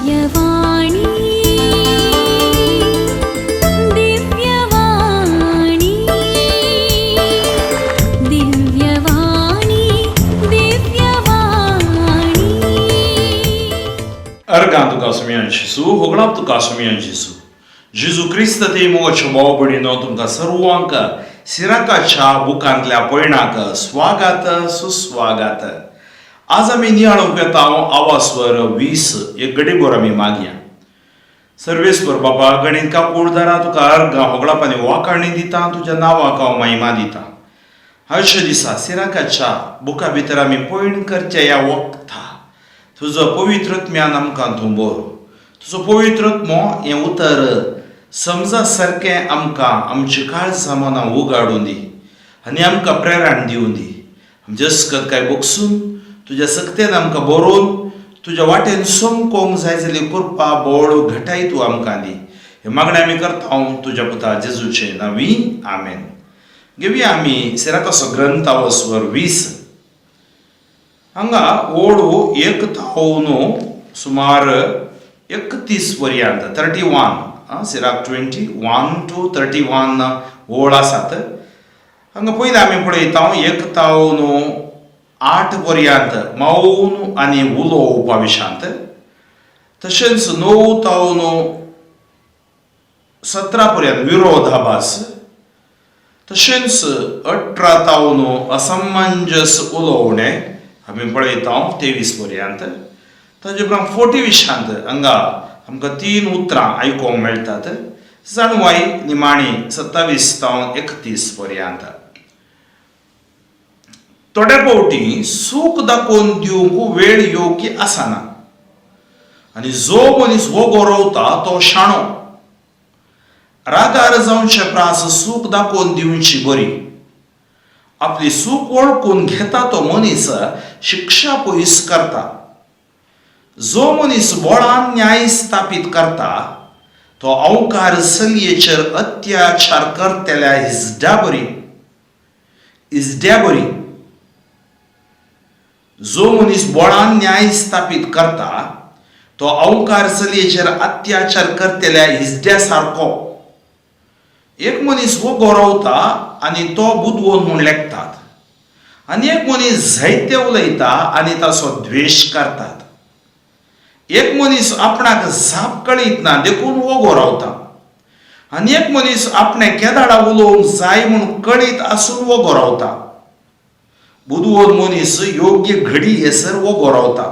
दिव्यवाणी, दिव्यवाणी, दिव्यवाणी, दिव्यवाणी. अर्गां तुका सुमयान जेजू, होगडाप तुका सुमयान जेजू. जेजू क्रिस्त ते मोगाच्यो भाव भयणीनो, तुमकां सर्वांक सिराकाच्या बुकांतल्या पयणाक स्वागत सुस्वागत. आज आमी नियाळूंक येता आवास्वर 20. एक गडीभर आमी मागया. सर्वेस्वर बापा, गणीत काकुळदारा, तुका अर्गां होगडाप आनी वाखाणी दिता. तुज्या नांवाक हांव महिमा दिता. आयच्या दिसा सिराकाच्या बुका भितर आमी पयण करच्या ह्या वखता तुजो पवित्र आत्म्यान आमकां तूं बरो, तुजो पवित्र आत्मो हें उतर समजा सारकें आमकां आमची काळजां मनां उगाडून दी आनी आमकां प्रेरण दिवन दी. आमचे अस्कत काय बगसून तुज्या सक्तेन आमकां बरोवन तुज्या वाटेन समकोंक जाय जाल्यार कृपा, बळ, घटाय तूं आमकां दी. हें मागणें आमी करता तुज्या पुता जेजूचे नांवी, आमेन. घेवया आमी सिराकाचो ग्रंथ स्वर 20. हांगा ओळू 1 थावन सुमार 31 पर्यंत, 31, सिराक 21 टू 31 ओळ आसात. हांगा पयलीं आमी पळयता 1 थावन 8 पर्यंत मौन आनी उलोवपा विशांत, तशेंच 9 थावन 17 पर्यंत विरोधाभास, तशेंच 18 थावन असमंजस उलोवणें आमी पळयता 23 पर्यंत. ताजे उपरांत 40 विशांत हांगा आमकां तीन उतरां आयकूंक मेळटात, जाणवाय, निमाणी 27 थावन 31 पर्यंत. थोड्या फावटी सूख दाखोवन दिवंक वेळ योग्य आसना आनी जो मनीस हो गोरवता तो शाणो. रागार जावचे प्रास सूख दाखोवन दिवची बरी. आपली सूख वळखून घेता तो मनीस शिक्षा पयस करता. जो मनीस बळान न्याय स्थापीत करता तो अवकार चलयेचेर अत्याचार करतल्या इजड्या बरी, इजड्या बरी. जो मनीस बळान न्याय स्थापीत करता तो अवकार चलयेचेर अत्याचार करतल्या इजड्या सारको. एक मनीस हो गोरवता आनी तो बुदवंत म्हूण लेखतात आनी एक मनीस जायते उलयता आनी ताचो द्वेश करतात. एक मनीस आपणाक जाप कळीत ना देखून हो गोरवता आनी एक मनीस आपणें केदाळा उलोवंक जाय म्हूण कळीत आसून हो गोरवता. बुदवंत मनीस योग्य घडी येसर हो गोरवता,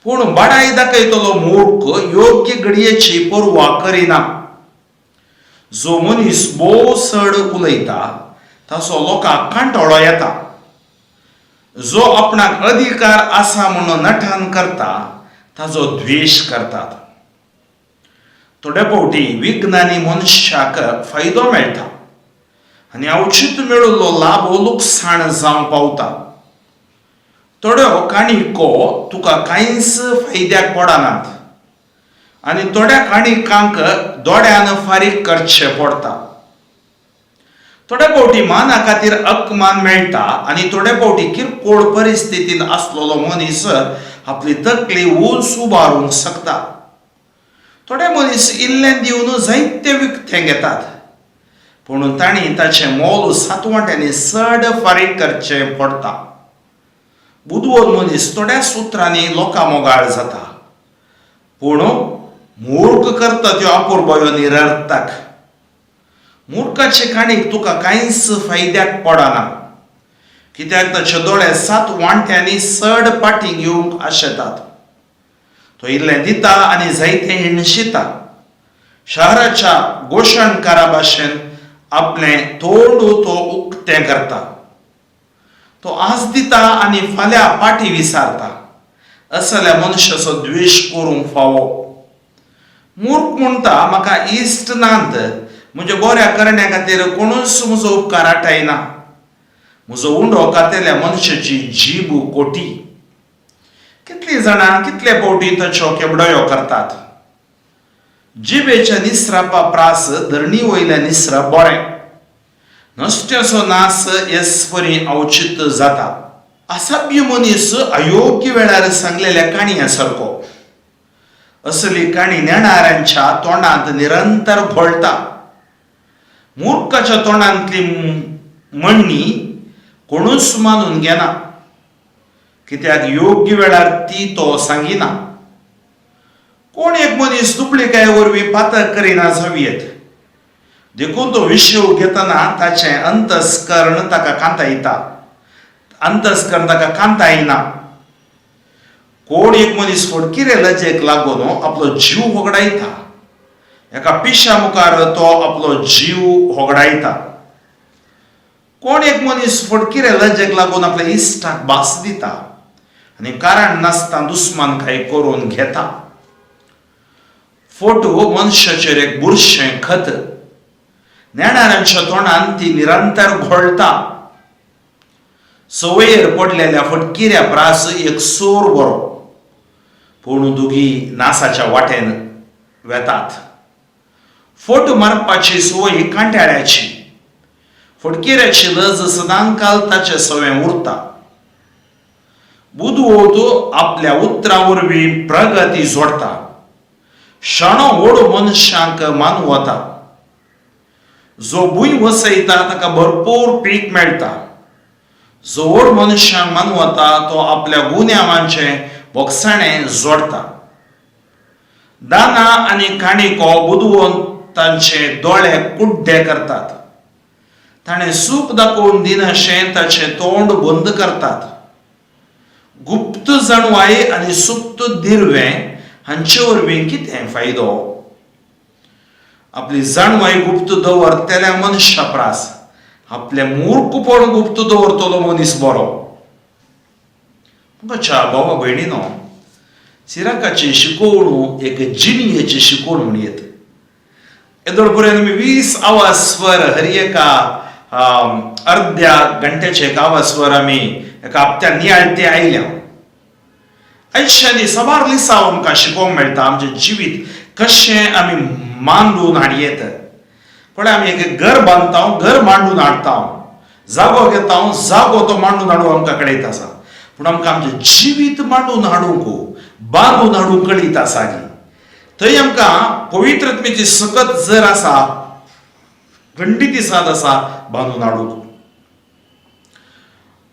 पूण बडाय दाखयतलो मूर्ख योग्य घडयेची पर्वा करिना. जो मनीस भोव चड उलयता ताचो लोकांक कांटोळो येता. जो आपणाक अधिकार आसा म्हणून नठान करता ताचो द्वेश करतात. थोडे फावटी विज्ञानी मनशाक फायदो मेळटा आनी अवचीत मेळिल्लो लाभ लुकसाण जावंक पावता. थोड्यो काणिको तुका कांयच फायद्याक पडनात आनी थोड्या काणिकांक दोड्यान फारीक करचें पडटा. थोड्या फावटी माना खातीर अपमान मेळटा आनी थोड्या फावटी किरकोळ परिस्थितींत आसलेलो मनीस आपली तकली उंच उबारूंक शकता. थोडे मनीस इल्लें दिवन जायते विकतें घेतात, पूण तांणी ताचें मोल सात वांट्यांनी चड फारीक करचें पडटा. बुदवंत मनीस थोड्या सुत्रांनी लोकां मोगाळ जाता, पूण मूर्ख करता त्यो अपुरबायो निरर्थक. मूर्खाचे काणीक तुका कांयच फायद्याक पडना, कित्याक ताचे दोळे सात वांट्यांनी चड पाटी घेवंक आशेतात. तो इल्लें दिता आनी जायतें हिणशिता. शहराच्या गोशणकारा भाशेन आपलें तोंड तो उक्तें करता. तो आज दिता आनी फाल्यां पाटी विसारता. असल्या मनशाचो द्वेश करूंक फावो. मूर्ख म्हणटा, म्हाका इश्ट नात, म्हज्या बऱ्या करण्या खातीर कोणूच म्हजो उपकार आटायना. म्हजो उंडो खातेल्या मनशाची जीब कोटी. कितलीं जाणां कितले फावटी ताच्यो केबडयो करतात. जिबेच्या निसरापा प्रास धरणी वयल्या निसरप बरें. नश्ट्याचो नास येस परी अवचित जाता. असभ्य मनीस अयोग्य वेळार सांगलेल्या काणयां सारको. असली काणी नेणाऱ्यांच्या तोंडांत निरंतर घोळटा. मूर्खाच्या तोंडांतली म्हणणी कोणूच मानून घेना, कित्याक योग्य वेळार ती तो सांगिना. कोण एक मनीस दुबळीकाये वरवीं पातक करिना जावं, देखून तो विशय घेतना ताचें अंतस्कर्ण ताका कांतायता, अंतस्कर्ण ताका कांतायना. कोण एक मनीस फटकिरे लजेक लागून आपलो जीव होगडायता, एका पिशा मुखार तो आपलो जीव होगडायता. कोण एक मनीस फटकिरे लजेक लागून आपल्या इश्टाक भास दिता आनी कारण नासतना दुस्मानकाय करून घेता. फोटो मनशाचेर एक बुरशें खत, नेणाऱ्यांच्या तोंडान ती निरंतर घोळटा. संवयेर पडलेल्या फटकिऱ्या प्रास एक सोर बरो, पूण दुगी नासाच्या वाटेन वेतात. फोट मारपाची संवय कांट्याळ्याची, फटकिऱ्याची लज सदांकाल ताचे सवें उरता. बुदवंत आपल्या उतरां वरवीं प्रगती जोडटा, शाणो व्हड मनशांक मानवता. जो भूंय वसयता ताका भरपूर पीक मेळटा. जो व्हड मनशांक मानवता तो आपल्या गुन्यांवांचें बोगसाणें जोडटा. दाना आनी काणिको बुदवंतांचे दोळे कुड्डे करतात, ताणें सूख दाखोवन दिनाशें ताचें तोंड बंद करतात. गुप्त जाणवाय आनी सुप्त दिर्वें हांचे वरवीं कितें फायदो? आपली जाणवाय गुप्त दवरतल्या मनशा प्रास आपलें मूर्खपण गुप्त दवरतलो मनीस बरो. मुखाच्या भावा भयणीनो, सिराकाची शिकोवणू एक जिणयेची शिकवण म्हण येत. येदोळ पर्यंत आमी 20 आवाज स्वर हर एका अर्द्या घंट्याचे एक आवाज स्वर आमी एका हप्त्या नियाळते आयल्या. आयुश्यांनी साबार लिसांव आमकां शिकोवंक मेळटा, आमचें जिवीत कशें आमी मांडून हाडयेत. पळय, आमी एक घर बांदता, घर मांडून हाडटा, जागो घेता, जागो तो मांडून हाडूंक आमकां कळयत आसा, पूण आमकां आमचें जिवीत मांडून हाडूंक, बांदून हाडूंक कळीत आसा की थंय आमकां पवित्रत्मेची सकत जर आसा, खंडीत साद आसा बांदून हाडूंक.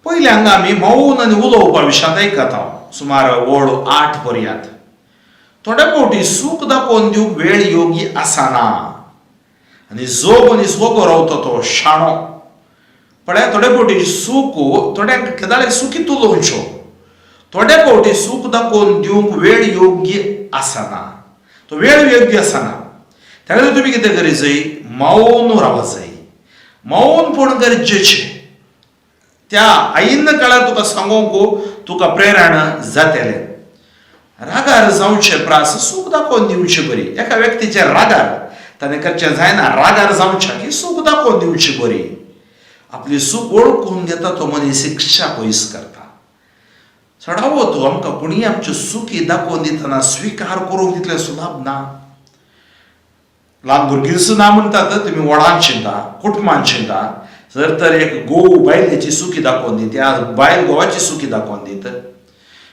पयले हांगा आमी मौन आनी उलोवपा विशयांत आयकता सुमार वळ 8 पर्यंत. थोड्या फावटी सूख दाखोवन दिवंक वेळ योग्य आसना आनी जो मनीस वगो रावता तो शाणो. पळय, थोडे फावटी सूख थोड्यांक केदाळे सुखीत उलोवच्यो, थोड्या फावटी सूख दाखोवन दिवंक वेळ योग्य आसना, तो वेळ योग्य आसना. त्या खातीर तुमी कितें करी जाय? मौन रावत जाय. मौनपण गरजेचें. त्या आयिन्न काळार तुका सांगोंक तुका प्रेरणा जातलें. रागार जावचे प्रास सूख दाखोवन दिवची बरी. एका व्यक्तीच्या रागार ताणें करचें जायना, रागार जावच्या की सूख दाखोवन दिवची बरी. आपली सूख वळखून घेता तो मनीस शिक्षा पयस करता. चडावो तो आमकां कोणीय आमच्यो सुखी दाखोवन दितना स्विकार करूंक तितलें सुलभ ना. ल्हान भुरगीं ना म्हणटात, तुमी व्हडान चिंता, कुटुंबान चिंता. जर तर एक घोव बायलेची सुखी दाखोवन दित या बायल घोवाची सुखी दाखोवन दित,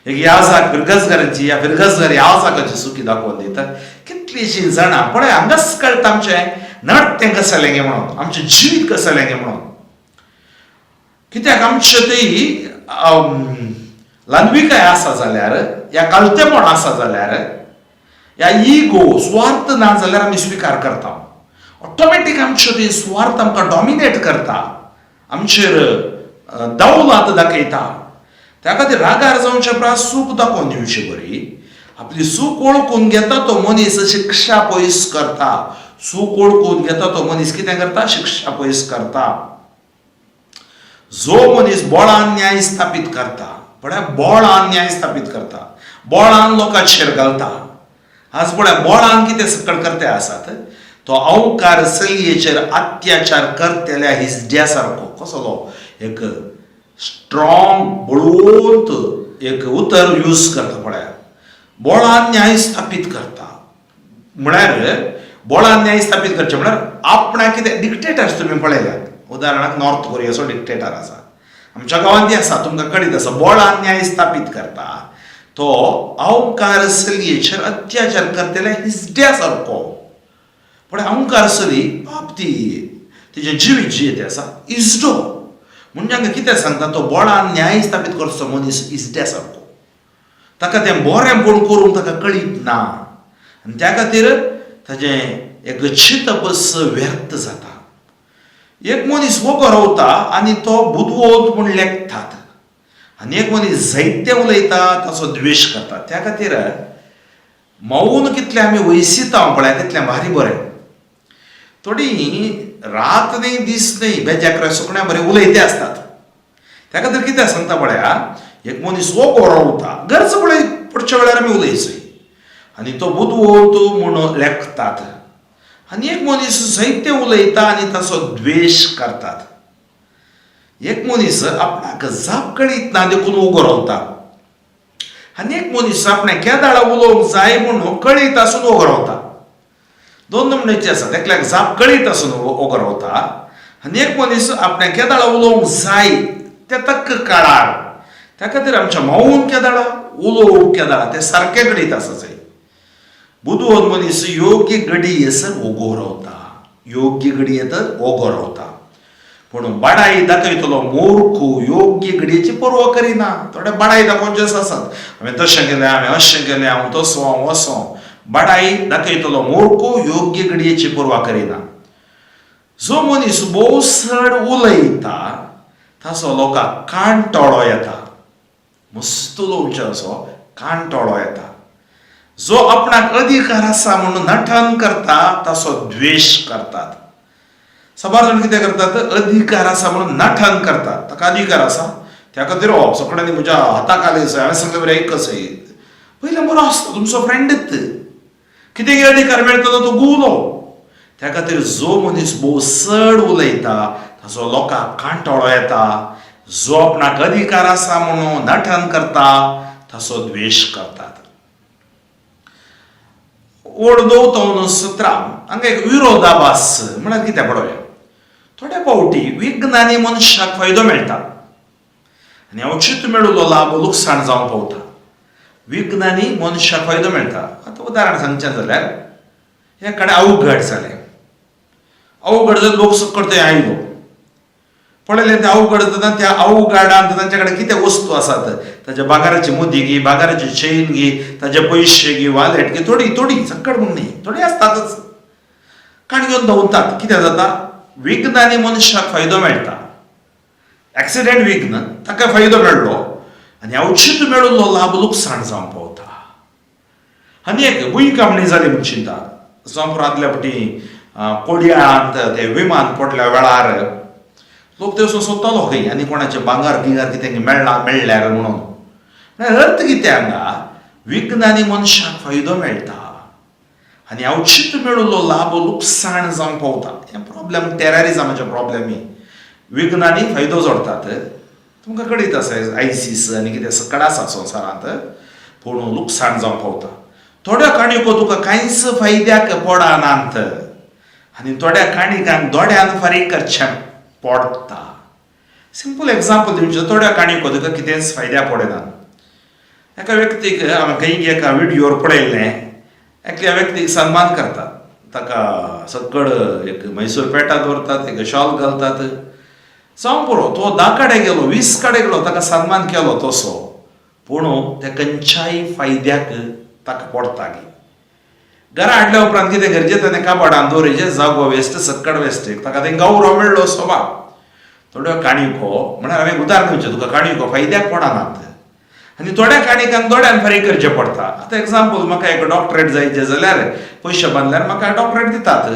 एक याजाक फिरगजगारांची या फिरगजगार याजाकाची सुखी दाखोवन दित, कितलीशीं जाणां पळय हांगाच कळटा आमचें नडतें कसलें गे म्हणून, आमचें जिवीत कसलें गे म्हणून. कित्याक आमचें ती ल्हानविकाय आसा जाल्यार या कालतेपण आसा जाल्यार या इगो स्वार्थ ना जाल्यार आमी स्विकार करता. ऑटोमॅटीक आमच्यो ती स्वार्थ आमकां डॉमिनेट करता, आमचेर दौलात दाखयता. त्या खातीर रागार जावच्या प्रास सूख दाखोवन दिवची बरी. आपली सूख वळखून घेता तो मनीस शिक्षा पयस करता. सूख वळखून घेता तो मनीस कितें करता? शिक्षा पयस करता. जो मनीस बोळान न्याय स्थापीत करता, पळय, बोळान न्याय स्थापीत करता, बोळान लोकांचेर घालता. आज पळय बोळान कितें सकळ करते आसात, तो अवकार चलयेचेर अत्याचार करतल्या हिजड्या सारको. कसलो एक स्ट्रॉंग बळवंत एक उतर यूज करता पळय. बोळान न्याय स्थापीत करता म्हळ्यार, बोळान न्याय स्थापीत करचें म्हळ्यार आपणाक कितें डिक्टेटर्स तुमी पळयल्यात. उदाहरणाक नॉर्थ कोरियाचो डिक्टेटर आसा, आमच्या गांवांत ती आसा, तुमकां कळीत आसा. बोळान न्याय स्थापीत करता तो अवकार चलयेचेर अत्याचार करतल्या हिजड्या सारको. पूण अवकार चली पाप ती तिजें जिवीत जियेत आसा इजडो. म्हणजे हांगा कितें सांगता, तो बळान न्याय स्थापीत करचो मनीस इजड्या सारको, ताका तें बरेंपण करूंक ताका कळीत ना आनी त्या खातीर ताजें एक चिंतपच व्यर्थ जाता. एक मनीस वोगो रावता आनी तो बुदवंत म्हूण लेखतात आनी एक मनीस जायतें उलयता ताचो द्वेश करता. त्या खातीर मौन कितलें आमी वयसिता पळय तितलें भारी बरें. थोडी रात न्ही दीस न्ही बेजाकऱ्या सुकण्या बरें उलयते आसतात. त्या खातीर कितें सांगता पळया, एक मनीस वोगो रावता, गरज पळय पडच्या वेळार आमी उलयचय आनी तो बुदवंत म्हूण लेखतात आनी एक मनीस जायते उलयता आनी ताचो द्वेश करतात. एक मनीस आपणाक जाप कळीत ना देखून उगो रावता आनी एक मनीस आपणें केदाळा उलोवंक जाय म्हूण कळीत आसून उगो रावता. दोन नमुन्याचे आसात, एकल्याक जाप कळीत आसून उगो रावता आनी एक मनीस आपणें केदाळा उलोवंक जाय त्या तक्क काळार. त्या खातीर आमच्या मौन केदाळा उलोवंक केदाळा तें सारकें कळीत आसा जाय. बुदवंत मनीस योग्य घडयेसर ओगो रावता, योग्य घडये तर ओगो रावता. पूण बाडाई दाखयतलो मूर्ख योग्य घडयेची पर्वा करिना. थोडे बाडाई दाखोवचे आसात, हांवें तशें केलें, हांवें अशें केलें, हांव तसो, हांव असो. बाडाई दाखयतलो मूर्ख योग्य घडयेची पर्वा करिना. जो मनीस भोव चड उलयता ताचो लोकांक कानटोळो येता, मस्त उलोवचें असो कानटोळो येता. जो आपणाक अधिकार आसा म्हणून नटन करता ताचो द्वेश करतात. साबार जाण कितें करतात, अधिकार आसा म्हणून नटन करतात, ताका अधिकार आसा त्या खातीर हो सगळ्यांनी म्हज्या हाताक आले, हांवें सांगलें बरें एकच पयलें बरो आसता तुमचो फ्रेंडच, कितें अधिकार मेळटलो तो गुवलो. त्या खातीर जो मनीस भोव चड उलयता ताचो लोकांक कांटोळो येता. जो आपणाक अधिकार आसा म्हणून नटन करता ताचो द्वेश करतात. ओड दवतो 17 हांगा एक विरोधाभास म्हळ्यार कितें पळोवया. थोड्या फावटी विज्ञानी मनशाक फायदो मेळटा आनी अवचीत मेळिल्लो लाभ लुकसाण जावंक पावता. विज्ञानी मनशाक फायदो मेळटा. आतां उदाहरण सांगचें जाल्यार हे कडेन अवघड जालें, अवघड जालें, लोक सकट थंय आयलो पळयलें तें अवघड जाता. त्या अवघडांत तांचे कडेन कितें वस्तू आसात, ताच्या भांगराची मुदी घे, भांगराची चेन घे, ताजे पयशे घे, वॉलेट घे, थोडी थोडी सकट म्हूण न्ही थोडी आसतातच, काण घेवन दवरतात. कितें जाता, विज्ञानी मनशाक फायदो मेळटा. एक्सिडेंट विघ्न ताका फायदो मेळ्ळो आनी अवचीत मेळिल्लो लाभ लुकसाण जावंक पावता. आनी एक भुंयकांपणी जाली म्हूण चिंता जावं आदल्या फावटी कोडयाळांत तें विमान पडल्या वेळार लोक थंय वचून सोदतालो खंय आनी कोणाचें भांगर बिंगर कितें मेळ्ळां मेळ्ळ्यार म्हणून. म्हळ्यार अर्थ कितें हांगा, विज्ञानी मनशाक फायदो मेळटा आनी अवचीत मेळिल्लो लाभ लुकसाण जावंक पावता. हें प्रॉब्लेम टेररिजमाचें प्रॉब्लेम. ही विज्ञानी फायदो जोडटात, तुमकां कळीत आसा आयसीस आनी कितें सकड आसा संवसारांत, पूण लुकसाण जावंक पावता. थोड्या काणयो तुका कांयच फायद्याक पडनात आनी थोड्या काणिकांक दोड्यान फारीक करचें पडटा. सिंपल एग्जाम्पल दिवचें, थोड्या काणयो तुका कितेंच फायद्याक पडनात. एका व्यक्तीक हांवें खंय एका व्हिडियोर पळयल्लें, एकल्या व्यक्तीक सन्मान करतात, ताका सकड एक मैसूर पेटा दवरतात, एक शॉल घालतात, जावं पुरो. तो 10 कडेन गेलो, 20 कडेन गेलो, ताका सन्मान केलो तसो, पूण ते खंयच्याय फायद्याक ताका पडटा. घरा हाडल्या उपरांत कितें गरजें ताणें काबाडान दवरिचें, जागो वेस्ट, सक्कड वेस्ट, ताका थंय गौरव मेळ्ळो सोबा. थोड्यो काणयो म्हळ्यार हांवें उदाहरण दिवचें, तुका काणयो फायद्याक पडनात आनी थोड्या काणिकांक दोड्यान फारीक करचें पडटा. आतां एग्जाम्पल, म्हाका एक डॉक्टरेट जायचें जाल्यार पयशे बांदल्यार म्हाका डॉक्टरेट दितात,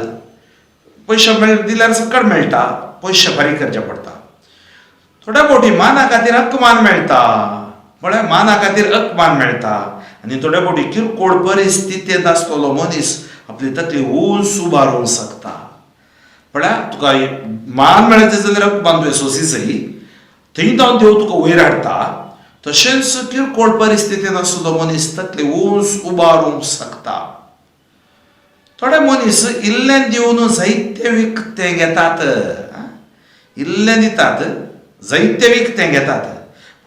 पयशे दिल्यार सक्कड मेळटा, पयशे फारीक करचे पडटा. थोड्या फावटी माना खातीर अकमान मेळटा, म्हळ्यार माना खातीर अकमान मेळटा आनी थोड्या फावटी किरकोळ परिस्थितींत आसतलो मनीस आपली तकली उंच उबारूंक शकता. म्हळ्यार तुका मान मेळचे जाल्यार अकमान तुवें सोंसी सही, थंय जावन देव तुका वयर हाडटा. तशेंच किरकोळ परिस्थितींत आसतलो मनीस तकली उंच उबारूंक शकता. थोडे मनीस इल्लें दिवन जायते विकतें घेतात, इल्लें दितात जायते विकतें घेतात.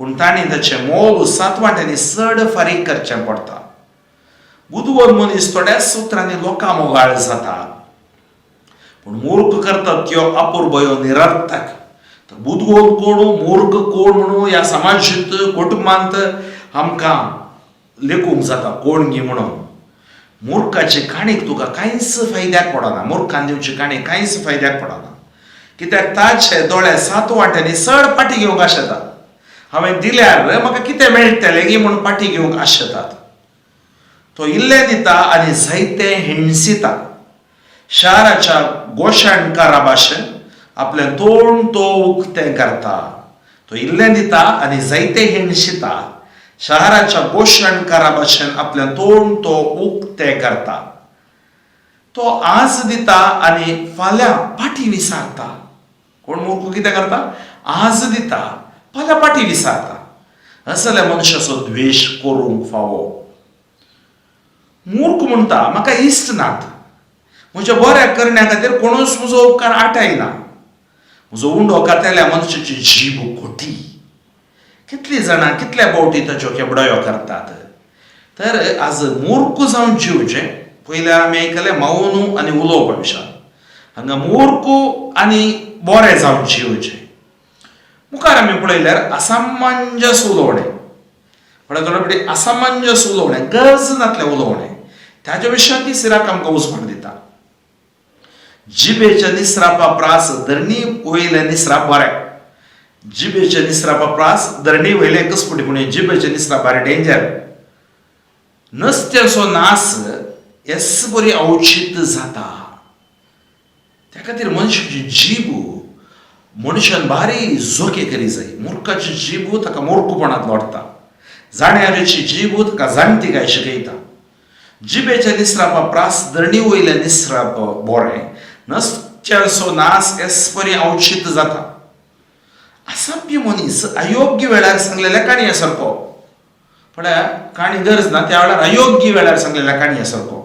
पूण तांणी ताचें मोल सात वांट्यांनी चड फारीक करचें पडटा. बुदवंत मनीस थोड्याच उतरांनी लोकां मोगाळ जाता, पूण मूर्ख करतात त्यो अपुरबयो निरर्थक. तर बुदवंत कोण, मूर्ख कोण म्हणून ह्या समाजीत कुटुंबांत आमकां लेखूंक जाता कोण गी म्हणून. मुर्खाची काणीक तुका कांयच फायद्याक पडना, मुर्खान दिवची काणी कांयच फायद्याक पडना, कित्याक ताचे दोळे सात वांट्यांनी चड पाटी घेवंक आशेतात. हांवें दिल्यार म्हाका कितें मेळटलें गी म्हूण पाटी घेवंक आशेतात. तो इल्लें दिता आनी जायतें हिणसिता. शाराच्या गोशाणकारा भाशेन आपलें तोंड तो उक्तें करता. तो इल्लें दिता आनी जायतें हिणशिता. शाराच्या गोशाणकारा भाशेन आपलें तोंड तो उक्तें करता. तो आज दिता आनी फाल्यां पाटी विसारता. कोण मूर्ख कितें करता? आज दिता, फाल्यां पाटी विसारता. असल्या मनशाचो द्वेश करूंक फावो. मूर्ख म्हणटा, म्हाका इश्ट नात, म्हज्या बऱ्या करण्या खातीर कोणूच म्हजो उपकार आटायना. म्हजो उंडो खातेल्या मनशाची जीब खोटी. कितलीं जाणां कितल्या फावटी ताच्यो केबडायो करतात. तर आज मूर्ख जावन जिवचें. पयलें आमी आयकलें मौन आनी उलोवपा विशयान. हांगा मूर्ख आनी बरें जावन जिवचें. मुखार आमी पळयल्यार असामंजस उलोवणें, थोडे थोडे फावटी असामंजस उलोवणें, गरज नातलें उलोवणें, ताच्या विशयान ती सिराक आमकां उजवाड दिता. जिबेच्या निसरापा प्रास धरणी वयलें निसराप बरें. जिबेच्या निसरापा प्रास धरणी वयलें कसपुटी, पूण जिबेचें निसराप भारी डेंजर. नसत्याचो नास येस बरी अवचीत जाता. त्या खातीर मनशाची जीब मनशान भारी जोखे करी जाय. मुर्खाची जीब ताका मूर्खपणांत लोटता, जाणयाची जीब ताका जाणतिकाय शिकयता. जिबेच्या निसरापा प्रास धरणी वयलें निसराप बरें. नसत्याचो नास येस परी अवचीत जाता. असभ्य मनीस अयोग्य वेळार सांगलेल्या काणये सारको. पळया, काणी गरज ना त्या वेळार अयोग्य वेळार सांगलेल्या काणये सारको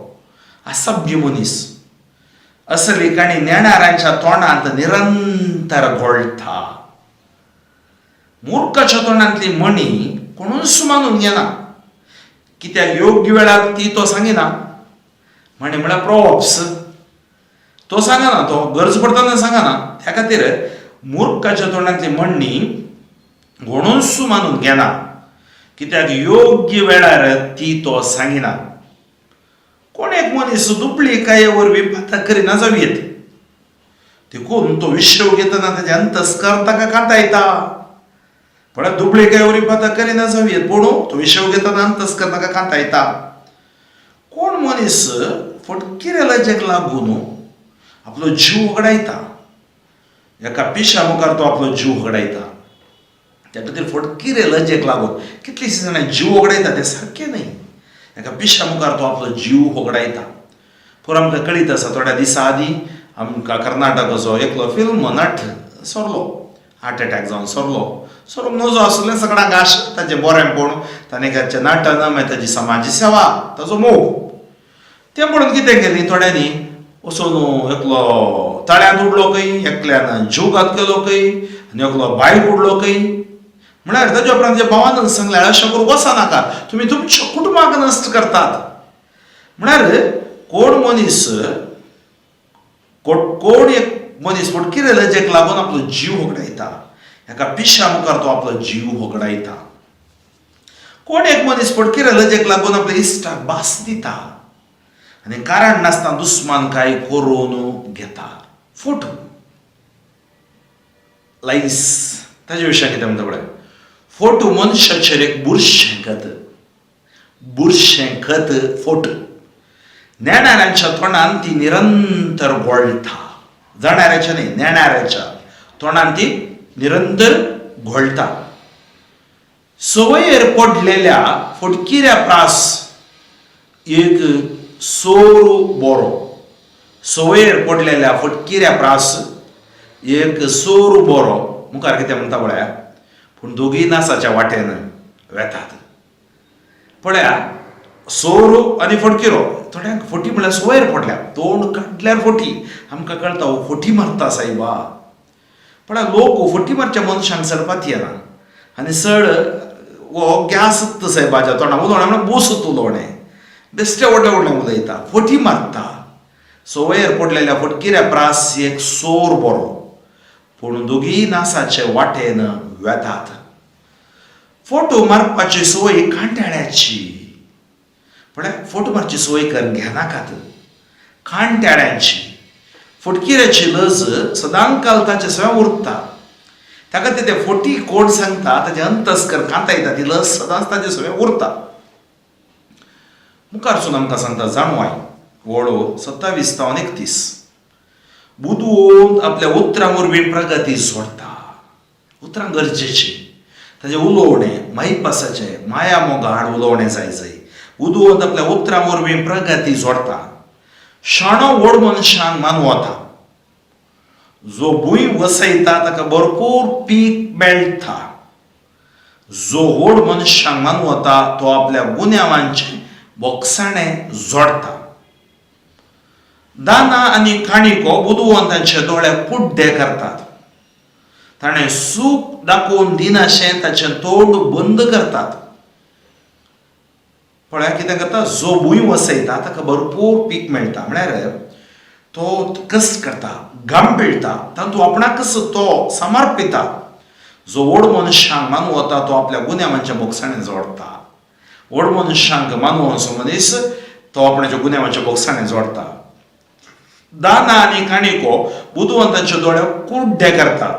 असभ्य मनीस. असली काणी नेणाऱ्यांच्या तोंडांत निरंतर घोळटा. मूर्खाच्या तोंडांतली म्हणी कोणूच मानून घेना, कित्याक योग्य वेळार ती तो सांगिना. म्हणी म्हळ्यार प्रोप्स तो सांगना, तो गरज पडटा सांगना. त्या खातीर मूर्खाच्या तोंडांतली म्हणणी कोणूच मानून घेना, कित्याक योग्य वेळार ती तो सांगिना. कोण एक मनीस दुबळी वरवीं पातक करिना जावं येत, देखून तो विश्व घेतना ताजें अंतस्कर ताका कांतायता. पळय, दुबळी वरवीं पातक करिना जावं येत, पूण तो विश्व घेतना अंतस्कर ताका कांतायता. कोण मनीस फटकिरे लजेक लागून आपलो जीव वगडायता. एका पिशा मुखार तो आपलो जीव वगडायता. त्या खातीर फटकिरे लजेक लागून कितलीशीं जाणां जीव वगडायता, तें सारकें न्हय. एका पिशा मुखार तो आपलो जीव होगडायता. पूण आमकां कळीत आसा, थोड्या दिसां आदीं आमकां कर्नाटकाचो एकलो फिल्म नट सरलो, हार्ट एटॅक जावन सरलो. सरूंक नजो आसलें सगळ्यांक आश ताचें बरेंपण, ताणें करचें नटन, मागीर ताजी समाज सेवा, ताचो मोग. तें म्हणून कितें केलें थोड्यांनी, वचून एकलो तळ्यांत उडलो खंय, एकल्यान जीवघात केलो खंय, आनी एकलो बायक उडलो खंय. म्हळ्यार ताच्या उपरांत जे भावान सांगलें, अशें करूंक वचनाका, तुमी तुमच्या कुटुंबाक नश्ट करतात. म्हळ्यार कोण मनीस कोण एक मनीस फटकिरे लजेक लागून आपलो जीव होगडायता. एका पिशा मुखार तो आपलो जीव होगडायता. कोण एक मनीस फटकिरे लजेक लागून आपल्या इश्टाक भास दिता आनी कारण नासतना दुस्मान काय करून घेता. फूट लायस ताजे विशयान कितें म्हणटा पळय. फोटो मनशाचेर एक बुरशें खत, बुरशें खत फोट. नेणाऱ्यांच्या तोंडान ती निरंतर घोळटा. जाणाऱ्याच्या न्ही, नेणाऱ्याच्या तोंडान ती निरंतर घोळटा. संवयेर पडलेल्या फटकिऱ्या प्रास एक सोरू बरो. संवयेर पडलेल्या फटकिऱ्या प्रास एक सोरू बरो. मुखार कितें म्हणटा पळया. पूण दोगीय नासाच्या वाटेन वेतात. पळया, सोरो आनी फटकिरो. थोड्यांक फटी म्हळ्यार संवयर पडल्या, तोंड काडल्यार फटी. आमकां कळटा, हो फटी मारता सायबा. पळया, लोक फटी मारच्या मनशांक सरपात येना आनी चड हो ग्यासत सायबाच्या तोंडा उलोवणें म्हणल्यार बोसत उलोवणें, बेश्टें व्हडलें व्हडलें उलयता, फटी मारता. संवयर पडलेल्या फटकिऱ्या प्रास एक सोर बरो, पूण दोगीय नासाचे वाटेन वेतात. फोटो मारपाची संवय कांटाळ्याची, म्हळ्यार फोटो मारची संवय करून घेनाकात, कांटाळ्यांची. फटकिऱ्याची लज सदांकाल ताचे सगळें उरता. ताका ते फोटी कोण सांगता ताचें अंतस्कर कांतायता, ती लज सदांच ताचे सगळें उरता. मुखारसून आमकां सांगता जाणवाय वळो 27 तावन 31, बुदवंत आपल्या उतरां वरवीं प्रगती जोडटा. उतरां गरजेचीं, ताजें उलोवणें मायपासाचें, माया मोगाळ उलोवणें जाय जाय. बुदवंत आपल्या उतरां वरवीं प्रगती जोडटा. शाणो व्हड मनशांक मानवता. जो भूंय वसयता ताका भरपूर पीक मेळटा. जो व्हड मनशांक मानवता तो आपल्या गुन्यांवांचें बोगसाणें जोडटा. दाना आनी काणिको बुदवंतांचे दोळे कुड्डे करतात. ताणें सूख दाखोवन दिनाशें ताचें तोंड बंद करतात. पळया कितें करता, जो भूंय वसयता ताका भरपूर पीक मेळटा. म्हळ्यार तो कश्ट करता, घाम पिळटा, तातूंत आपणाकच तो समर्पिता. जो व्हड मनशांक मानवता तो आपल्या गुन्यांवांच्या बोगसाणें जोडटा. व्हड मनशांक मानवसो मनीस तो आपणाच्या गुन्यांवांच्या बोगसाणें जोडटा. दाना आनी काणिको बुदवंतांचे दोळे कुड्डे करतात.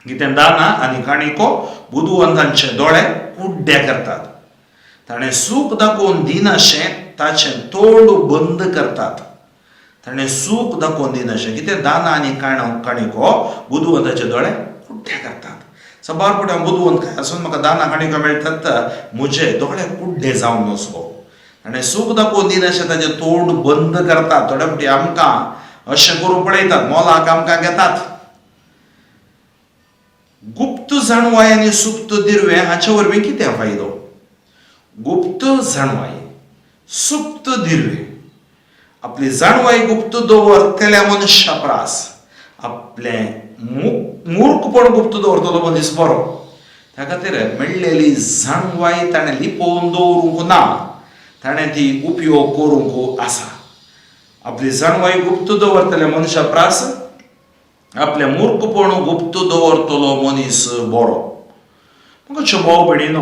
कितें? दाना आनी काणिको बुदवंतांचे दोळे कुड्डे करतात. ताणें सूख दाखोवन दिनाशें ताचें तोंड बंद करतात. ताणें सूख दाखोवन दिनाशें, कितें? दाना आनी काणिको बुदवंताचे दोळे कुड्डे करतात. सबार फावटी हांव बुदवंत काय आसून म्हाका दाना काणिको मेळटात, म्हजे दोळे कुड्डे जावन वचो. ताणें सूख दाखोवन दिनाशें ताचें तोंड बंद करतात. थोडे फावटी आमकां अशें करूंक पळयतात, मोलाक आमकां घेतात. गुप्त जाणवाय आनी सुप्त दिर्वें हाचे वरवीं कितें फायदो? गुप्त जाणवाय, सुप्त दिर्वें. आपली जाणवाय गुप्त दवरतल्या मनशा प्रास आपलें मूर्खपण गुप्त दवरतलो मनीस बरो. त्या खातीर मेळ्ळेली जाणवाय ताणें लिपोवन दवरूंक ना, ताणें ती उपयोग करूंक आसा. आपली जाणवाय गुप्त दवरतल्या मनशा प्रास आपलें मूर्खपण गुप्त दवरतलो मनीस बरो. मुखाच्या भाव भयणीनो,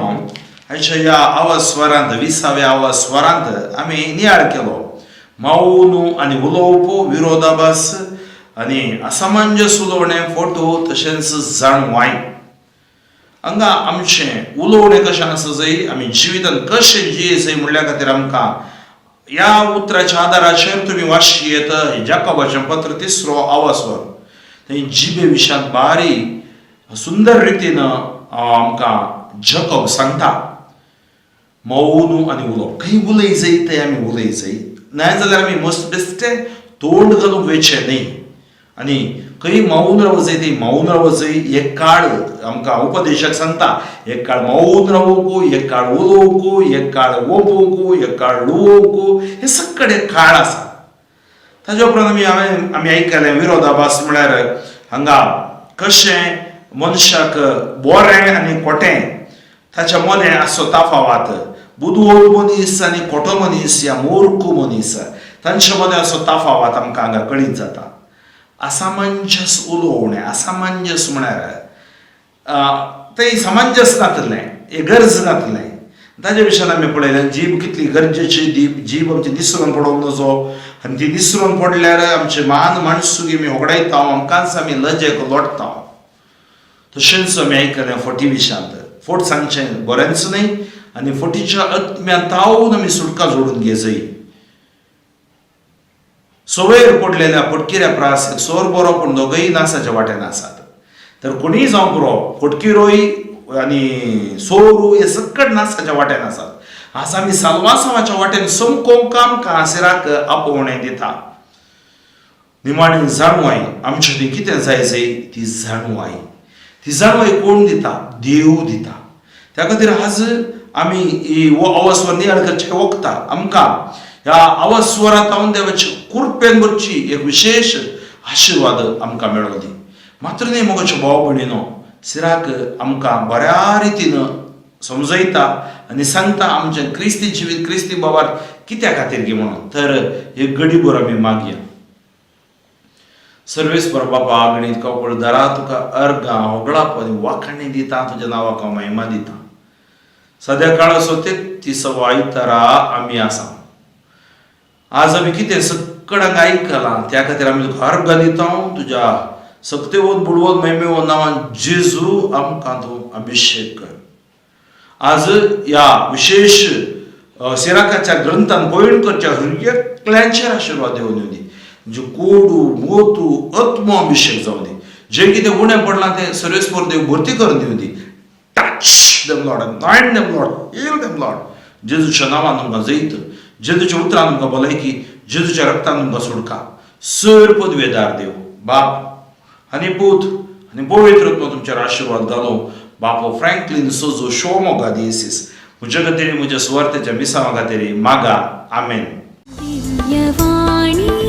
आयच्या ह्या आवाज स्वरांत, 20व्या आवाज स्वरांत आमी नियाळ केलो मौन आनी उलोवप, विरोधाभास आनी असामंजस उलोवणें, फोटो, तशेंच जाणवाय. हांगा आमचें उलोवणें कशें आसा जाय, आमी जिवितांत कशें जिये जाय म्हणल्या खातीर आमकां ह्या उतराच्या आदाराचेर तुमी वाचशी येत जाकोबाचें पत्र 3रो आवाजवर, थंय जिबे विशयांत बारी सुंदर रितीन आमकां जकोब सांगता. मौन आनी उलोवप, खंय उलय जाय थंय आमी उलय जाय, नाय जाल्यार आमी मस्त बेश्टें तोंड घालूंक वयचें न्ही. आनी खंय मौन रावूं जाय थंय मौन रावूं जाय. एक काळ आमकां उपदेशक सांगता, एक काळ मौन रावूंक, एक काळ उलोवंक, एक काळ ओंपूंक, एक काळ लुवोवंक, हे सगळे काळ आसा. ताज्या उपरांत आमी आयकलें विरोधाभास म्हळ्यार हांगा कशें मनशाक बरें आनी खोटें ताच्या मदें आसचो तफावत. बुदवंत मनीस आनी खोटो मनीस या मूर्ख मनीस तांच्या मदें असो तफावत आमकां हांगा कळीत जाता. असामंजस उलोवणें, असामंजस म्हळ्यार तें समंजस नातलें, हें गरज नातलें. ताजे विशयान आमी पळयलें जीब कितली गरजेची. जीब आमची निसरून पडोवंक नजो, आनी ती निसरून पडल्यार आमचे मान माणसुगी आमी होगडायता, आमकांच आमी लजेक लोटता. तशेंच आमी आयकलें फटी विशयांत, फट सांगचें बरेंच न्हय आनी फटीच्या आत्म्यान तावून आमी सुटका जोडून घेजय. सवयर पडलेल्या फटकिऱ्या प्रास सोर बरो, पूण दोगय नासाच्या वाटेन आसात. तर कोणीय जावं पुरो, फटकिरोय आनी सोरू हे सकट नासाच्या वाटेन आसात. आज आमी साल्वासांवाच्या वाटेन समकोंक आमकां आसिराक आपोवणें दिता. निमाणें जाणवाय, आमचे ती कितें जाय जाय ती जाणवाय. ती जाणवाय कोण दिता? देव दिता. त्या खातीर आज आमी ही अवस्वर नियाळ करचें वखता. आमकां ह्या अवस्वरांत हांव देवाचे कृपेन भरची एक विशेश आशिर्वाद आमकां मेळो दी. मात्र न्ही मोगाच्यो भाव भयणीनो, सिराक आमकां बऱ्या रितीन समजयता आनी सांगता आमचें क्रिस्ती जिवीत क्रिस्ती बाबार कित्या खातीर गी म्हणून. तर एक गडीभर आमी मागया. सर्वेस्पर बापा, आगणीत कवळ दारा तुका अर्गां होगळाप आनी वाखाणी दिता, तुज्या नांवाक हांव महिमा दिता. सद्या काळाचो तेत्तिसवो आयतारा आमी आसा. आज आमी कितें सकडांक आयकलां त्या खातीर आमी तुका अर्गां दिता. तुज्या सक्तेवत बुडवत महिमेवत नांवान जेजू आमकां तूं अभिशेक कर. आज ह्या विशेश सिराकाच्या ग्रंथान पयण करच्या हर एकल्याचेर आशिर्वाद येवन येवं दी. म्हणजे कोडू मोतू आत्मो अभिशेक जावं दी. जें कितें उणें पडलां तें सर्वेस्पर देव भरती करून दिवं दी. Touch them, Lord, anoint them, Lord, heal them, Lord. जेजूच्या नांवान तुमकां जैत, जेजूच्या उतरान तुमकां भलायकी, जेजूच्या रक्तान तुमकां सुटका. सर पदवेदार देव बाप आनी पूत आनी पवित्र आत्मो तुमचेर आशिर्वाद घालूं. बापो फ्रँकलीन सोजो शिवमोगा दियेसीस म्हज्या खातीर, म्हज्या सुवार्थेच्या मिसांवा खातीर मागा. आमेन. दिव्यवाणी.